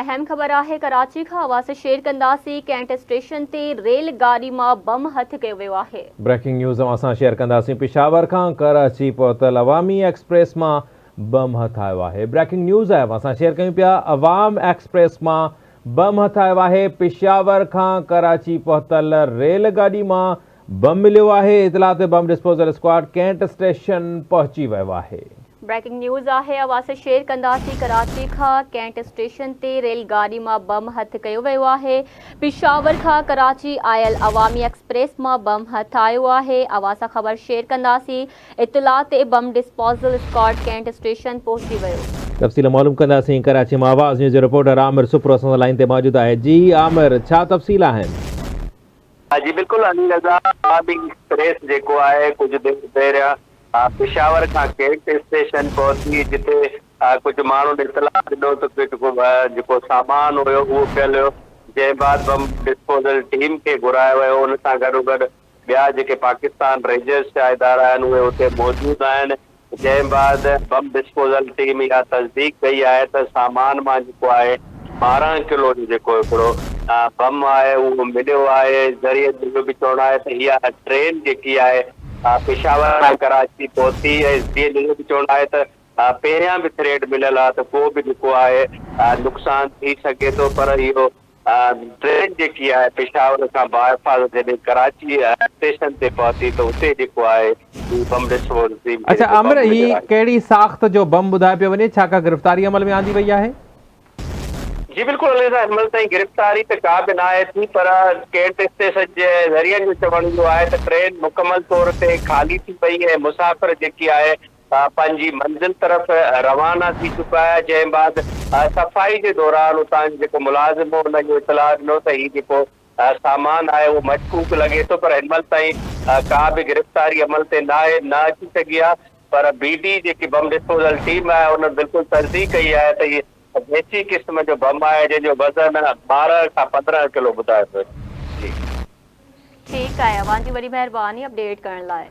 اهم خبر آهي ڪراچي کان آواز شيئر ڪنداسين ڪينٽ اسٽيشن تي ريل گاڏي مان بم هٿ ڪيو ويو آهي. بريڪنگ نيوز اوهان سان شيئر ڪنداسين پشاور کان ڪراچي پهتل عوامي ايڪسپريس مان بم هٿ آيو آهي بريڪنگ نيوز آهي اوهان سان شيئر ڪيون پيا عوام ايڪسپريس مان بم هٿ آيو آهي پشاور کان ڪراچي پهتل ريل گاڏي مان بم مليو آهي، اطلاع تي bomb disposal squad cantt station پهچي ويو آهي. بريڪنگ نيوز آهي اوهان سان شيئر ڪنداسين ڪراچي کان ڪينٽ اسٽيشن تي ريل گاڏي مان بم هٿ ڪيو ويو آهي پشاور کان ڪراچي آيل عوامي ايڪسپريس مان بم هٿ آيو آهي اوهان سان خبر شيئر ڪنداسين اطلاع تي bomb disposal squad cantt station پهچي ويو. تفصيل معلوم ڪنداسين ڪراچي مان آواز نيوز جو رپورٽر عامر سپرو اسان سان لائين تي موجود آهي جي عامر ڇا تفصيل آهن. جي بلڪل علي رضا عوامي ايڪسپريس جيڪو آهي ڪجهه دير پهريان پشاور کان ڪينٽ اسٽيشن پهتي جتي ڪجهه ماڻهن اطلاع ڏنو ته جيڪو سامان هيو اهو پيل هيو جنهن بعد بم ڊسپوزل ٽيم کي گهرايو ويو ان سان گڏوگڏ ٻيا جيڪي پاڪستان رينجرز جا ادارا آهن اهي اتي موجود آهن جنهن بعد بم ڊسپوزل ٽيم اها تصديق ڪئي آهي ته سامان مان جيڪو آهي 12 ڪلو جو جيڪو هڪڙو بم آهي اهو مليو آهي، ذريعن جو اهو به چوڻ آهي ته اها ٽرين جيڪي آهي پشاور کان ڪراچي پهتي ۽ ذريعن جو اهو به چوڻ آهي ته پهريان به ٿريڊ مليل آهي ته ڪو به جيڪو آهي نقصان ٿي سگهي ٿو پر اهو ٽرين جيڪي آهي پشاور کان باحفاظت جڏهن ڪراچي اسٽيشن تي پهتي ته اتي جيڪو آهي هي بم ڊسپوزل ٽيم کي اڇا جيڪو عامر بم هي مليو آهي. ڪهڙي ساخت جو بم ٻڌايو پيو وڃي ڇا ڪا گرفتاري عمل ۾ آندي وئي آهي؟ جي بلڪل علي رضا هن مهل تائين گرفتاري ته ڪا به ناهي ٿي پر ڪينٽ اسٽيشن جي ذريعن جو چوڻ اهو آهي ته ٽرين مڪمل طور تي خالي ٿي وئي ۽ مسافر جيڪي آهي پنهنجي منزل طرف روانا ٿي چڪا آهي جنهن بعد صفائي جي دوران اتان جو جيڪو ملازم هو ان اهو اطلاع ڏنو ته هي جيڪو سامان آهي اهو مشڪوڪ لڳي ٿو پر هن مهل تائين ڪا به گرفتاري عمل تي ناهي نه اچي سگهي آهي پر بي ڊي جيڪي بم ڊسپوزل ٽيم آهي ان بلڪل تصديق ڪئي آهي ته هي ديسي قسم جو بم آهي جنهن جو وزن 12 کان 15 ڪلو ٻڌايو پيو وڃي. جي. ٺيڪ آهي اوهان جي وڏي مهرباني اپڊيٽ ڪرڻ لاء.